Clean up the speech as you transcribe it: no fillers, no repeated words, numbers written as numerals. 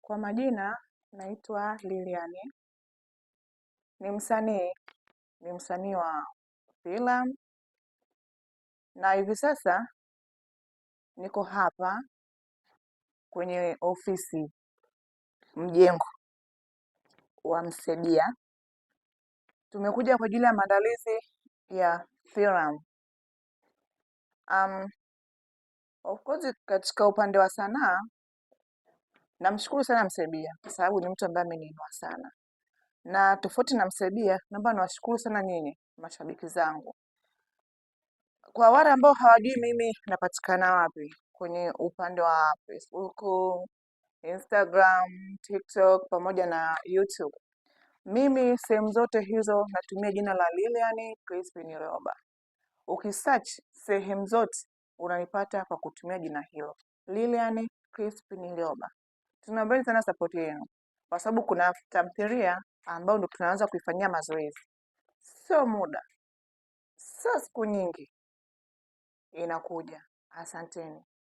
Kwa majina naitwa Lilian, ni msanii, ni msanii wa filamu na hivi sasa niko hapa kwenye ofisi mjengo wa Msebia. Tumekuja kwa ajili ya maandalizi ya filamu. Of course katika upande wa sanaa namshukuru sana Msebia kwa sababu ni mtu ambaye ameniinua sana, na tofauti na Msebia, naomba niwashukuru sana nyinyi mashabiki zangu. Kwa wale ambao hawajui mimi napatikana wapi, kwenye upande wa Facebook, Instagram, TikTok pamoja na YouTube. Mimi sehemu zote hizo natumia jina la Lilian Crispin Rioba. Ukisearch sehemu zote unanipata kwa kutumia jina hilo Lilian Crispin Rioba. Tunaombeni sana support yenu, kwa sababu kuna tamthilia ambayo ndo tunaanza kuifanyia mazoezi, sio muda, sio siku nyingi inakuja. Asanteni.